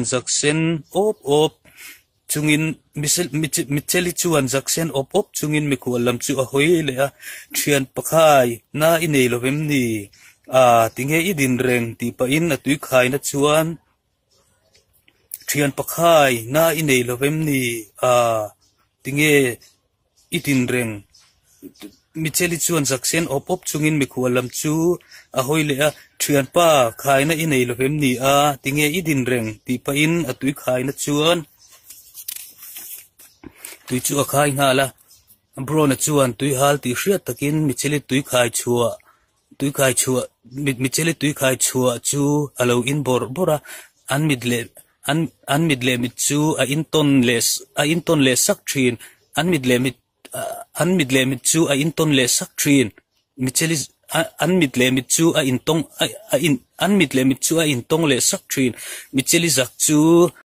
Zak sen awp awp chungin Michelle-i chuan zak sen awp awp chungin mikhual lam chu a hawi leh a, Thian pakhai, na i nei lo vem ni? A, tinge i din reng? tih pahin a tui khaina chuan, Thian pakhai, na i nei lo vem ni? A, tinge i din reng? Michelle-i chuan zak sen awp awp chungin mikhual lam chu a hawi leh a, Thianpa, khaina i nei lo vem ni a, tinge i din reng? tih pahin a tui khaina chuan tui chu a khai nghal a. Brown-a chuan tui hal tih hriat takin Michelle-i tui khai chhuah tui khai chhuah Michelle-i tui khai chhuah chu a lo in bawrh bawrh a, an mit leh an an mit leh mit chu a intawn leh a intawn leh sak thin. An mit leh mit An mit leh mit chu a intawn leh sak thin. Michelle an mit leh mit chu a intawng a in an mit leh mit chu a intawng leh sak thin. Michelle zak chu.